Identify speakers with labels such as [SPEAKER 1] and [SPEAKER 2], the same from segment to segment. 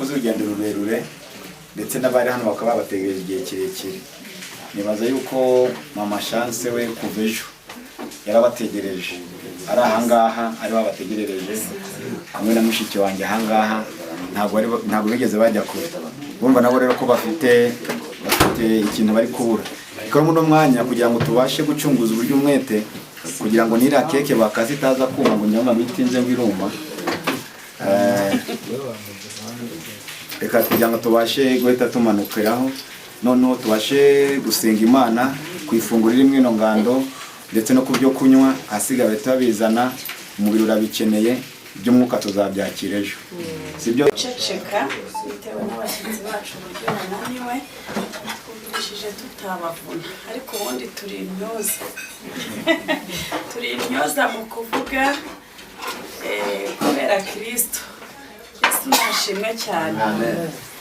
[SPEAKER 1] Mwakoze urugendo rurerure, ndetse n'abari hano bakaba babategereje igihe kirekire. Nibaza yuko Mama Chance we kuva ejo yarabategereje, ari ahangaha, ari babategerereje hamwe na mushiki wanjye ahangaha. Ntabwo bigeze bajya kure. Bumva nabo rero ko bafite ikintu bari kubura. Reka muri uno mwanya, kugira ngo tubashe gucunguza uburyo umwete, kugira ngo n'iriya keke bakaze itaza kuma, ngo nyuma bitinze ngo iruma. Reka kugira ngo tubashe guhita tumanukiraho, noneho tubashe gusenga Imana ku ifunguro ririmo ino ngando ndetse no ku byo kunywa. Ahasigaye bahita babizana. Umubiri urabikeneye, iby'umwuka tuzabyakira ejo, sibyo?
[SPEAKER 2] Guceceka bitewe n'abashyitsi bacu uburyo bananiwe, twumvishije tutabavuna, ariko ubundi turi intyoza, turi intyoza mu kuvuga, kubera Kirisito Yesu nashimwe cyane.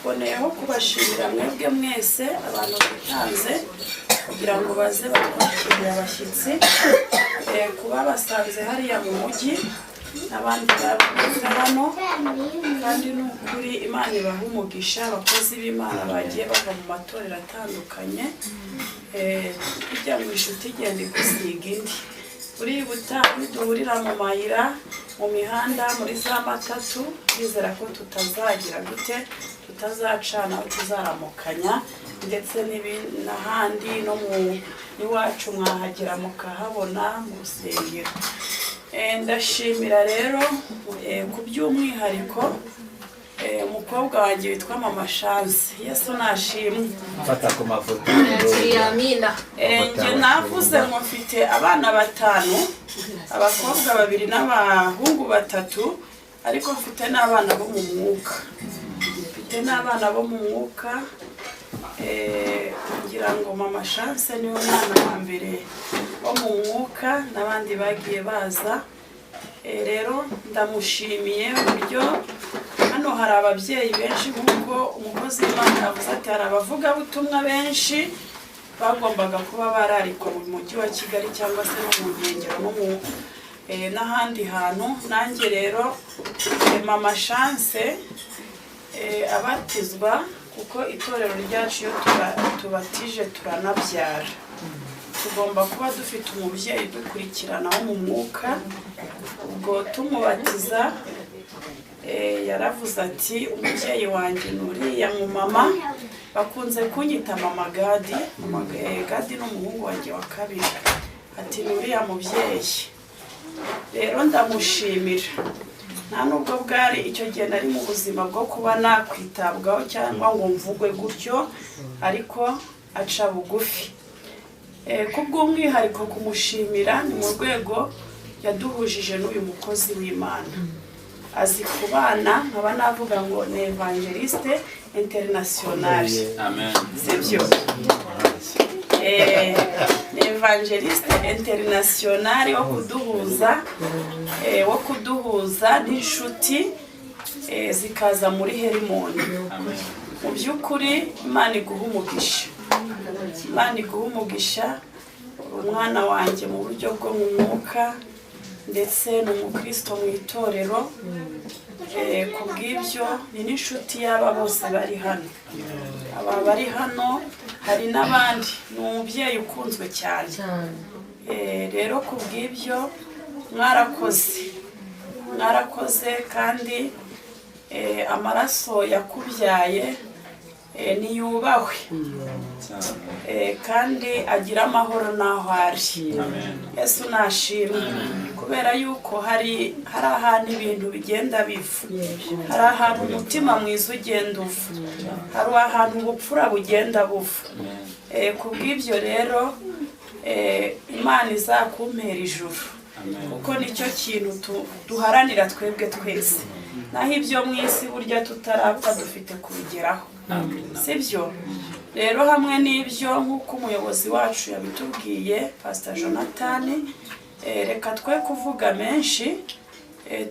[SPEAKER 2] Mboneyeho kubashimira mwebwe mwese abantu bitanze kugira ngo baze batwakirire abashyitsi, kuba basanze hariya mu mujyi n'abandi babuze hano. Kandi ni ukuri Imana ibaha umugisha, abakozi b'Imana bagiye bava mu matorero atandukanye. Bijya mu inshuti igenda igusiga indi. Buri butaha niduhurira mu mayira, mu mihanda, muri za matatu, twizera ko tutazagira gute, tutazacana, tuzaramukanya, ndetse n'ahandi no mu iwacu mwahagera mukahabona mu rusengero. Ndashimira rero ku by'umwihariko umukobwa wanjye witwa Mama Chance. Yesu nashimwe.
[SPEAKER 3] Fata ku mafoto.
[SPEAKER 4] Amina.
[SPEAKER 2] Njye navuze ngo mfite abana batanu, abakobwa babiri n'abahungu batatu, ariko mfite n'abana bo mu mwuka, mfite n'abana bo mu mwuka. Ngira ngo Mama Chance niwe mwana wa mbere wo mu mwuka, n'abandi bagiye baza. Rero ndamushimiye uburyo hano hari ababyeyi benshi, nk'uko umukozi w'Imana yavuze ati hari abavugabutumwa benshi bagombaga kuba bararikwa mu mujyi wa Kigali cyangwa se no mu nkengero no mu n'ahandi hantu. Nanjye rero Mama Chance abatizwa, kuko itorero ryacu iyo tubatije turanabyara, tugomba kuba dufite umubyeyi udukurikirana wo mu mwuka. Ubwo tumubatiza, yaravuze ati: "Umubyeyi wanjye ni uriya mu mama." Bakunze kunyita Mama Gadi. Mama Gadi ni umuhungu wanjye wa kabiri. Ati: "Ni uriya mubyeyi." Rero ndamushimira. Nta nubwo bwari icyo gihe nari mu buzima bwo kuba nakwitabwaho cyangwa ngo mvugwe gutyo, ariko aca bugufi. Ku bw'umwihariko kumushimira ni mu rwego yaduhujije n'uyu mukozi w'Imana azi kubana, nkaba navuga ngo ni évangéliste international.
[SPEAKER 3] Amen.
[SPEAKER 2] Sibyo? Ni évangéliste international wo kuduhuza n'inshuti zikaza muri Herimoni. Mu by'ukuri Imana iguha umugisha, Imana iguha umugisha. Umwana wanjye mu buryo bwo mu mwuka, ndetse ni umukristo mu itorero. Ku bw'ibyo ni n'inshuti y'aba bose bari hano, aba bari hano, hari n'abandi. Ni umubyeyi ukunzwe cyane. Rero ku bw'ibyo mwarakoze, mwarakoze, kandi amaraso yakubyaye niyubahwe, kandi agira amahoro n'aho ari. Yesu nashimwe, kubera yuko hari ahantu ibintu bigenda biva, hari ahantu umutima mwiza ugenda uva, hari ahantu ubupfura bugenda buva. Ku bw'ibyo rero Imana izakumpera ijuru, kuko nicyo kintu duharanira twebwe twese. Naho ibyo mu isi burya tutarapfa dufite kubigeraho, sibyo? Rero hamwe n'ibyo, nk'uko umuyobozi wacu yabitubwiye, Pastor Jonathan, reka twe kuvuga menshi,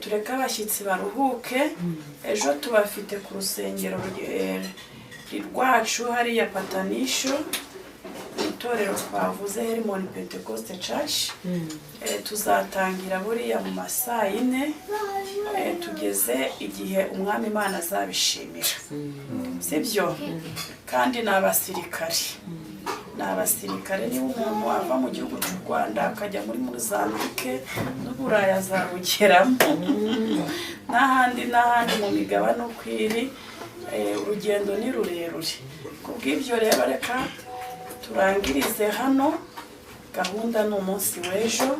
[SPEAKER 2] tureke abashyitsi baruhuke. Ejo tubafite ku rusengero rwacu hariya Patanisho. Itorero twavuze, Herimoni Pentecost Church. Tuzatangira buriya mu ma saa yine, tugeze igihe Umwami Imana azabishimira, sibyo? Kandi ni abasirikari, ni abasirikare. Niba umuntu ava mu gihugu cy'u Rwanda akajya muri Mozambique, n'Uburayi azabugeramo, n'ahandi n'ahandi mu migabane uko iri. Urugendo ni rurerure. Kubw'ibyo rero, reka turangirize hano. Gahunda ni umunsi w'ejo.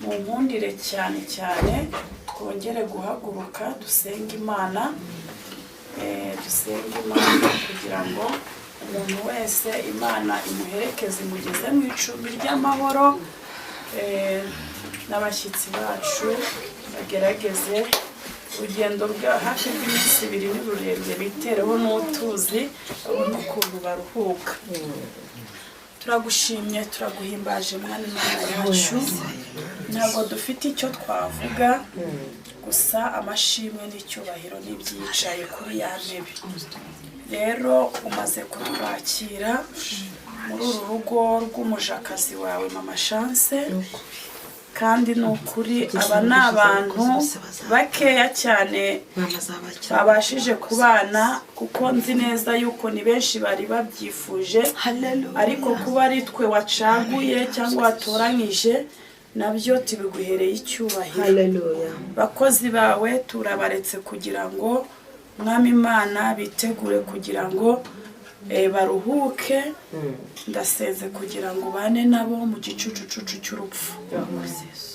[SPEAKER 2] Mu nkundire cyane cyane twongere guhaguruka dusenge Imana, dusenge Imana kugira ngo umuntu wese Imana imuherekeze, imugeze mu icumbi ry'amahoro. N'abashyitsi bacu bagerageze urugendo rwa hafi rw'iminsi 2, ni rurerure, bitereho n'utuzi babone ukuntu baruhuka. Turagushimye, turaguhimbaje, Mwana Imana yacu. Ntabwo dufite icyo twavuga, gusa amashimwe n'icyubahiro n'ibyicaye kuri ya ntebe. Rero umaze kutwakira muri uru rugo rw'umujakazi wawe Mama Chance, kandi ni ukuri aba ni abantu bakeya cyane babashije kubana, kuko nzi neza yuko ni benshi bari babyifuje, ariko kuba ari twe wacaguye cyangwa watoranyije, nabyo tubiguhereye icyubahiro.
[SPEAKER 3] Haleluya.
[SPEAKER 2] Bakozi bawe turabaretse kugira ngo, Mwami Imana, bitegure kugira ngo baruhuke. Ndasenze kugira ngo ubane nabo mu gicucucucu cy'urupfu,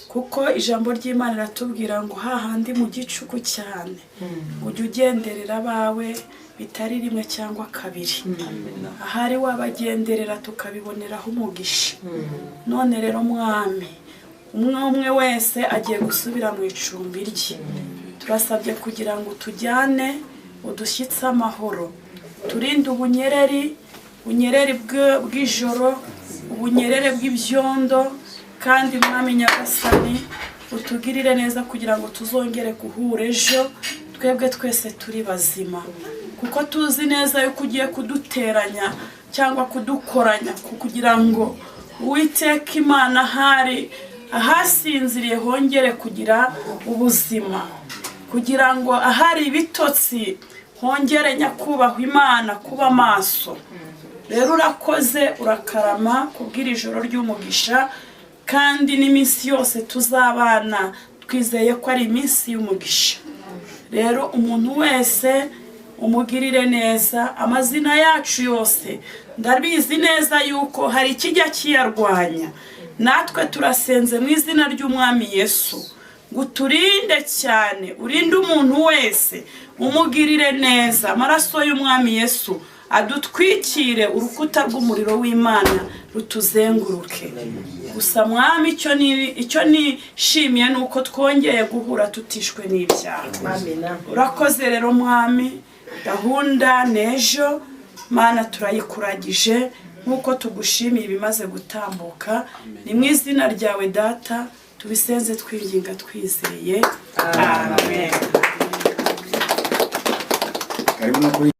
[SPEAKER 2] kuko ijambo ry'Imana riratubwira ngo hahandi mu gicuku cyane ujya ugenderera abawe bitari rimwe cyangwa kabiri, ahari wabagenderera tukabiboneraho umugisha. None rero Mwami, umwe umwe wese agiye gusubira mu icumbi rye. Turasabye kugira ngo tujyane udushyitse amahoro, turinde ubunyereri, bunyereri bw'ijoro, ubunyerere bw'ibyondo. Kandi Mwami Nyagasani, utugirire neza kugira ngo tuzongere guhura ejo twebwe twese turi bazima, kuko tuzi neza yuko ugiye kuduteranya cyangwa kudukoranya kugira ngo, Uwiteka Imana, ahari ahasinziriye hongere kugira ubuzima, kugira ngo ahari ibitotsi hongere, Nyakubahwa Imana, kuba maso. Rero urakoze, urakarama kubw'iri joro ry'umugisha, kandi n'iminsi yose tuzabana twizeye ko ari iminsi y'umugisha. Rero umuntu wese umugirire neza. Amazina yacu yose ndabizi neza yuko hari ikijya kiyarwanya. Natwe turasenze mu izina ry'Umwami Yesu ngo uturinde cyane, urinde umuntu wese, umugirire neza. Amaraso y'Umwami Yesu adutwikire, urukuta rw'umuriro w'Imana rutuzenguruke. Gusa Mwami, icyo nishimiye ni uko twongeye guhura tutishwe n'ibyaha. Urakoze rero Mwami. Gahunda n'ejo, Mana, turayikuragije nk'uko tugushimiye ibimaze gutambuka. Ni mu izina ryawe Data tubisenze, twinginga twizeye, amen.
[SPEAKER 1] Karibu no kuri.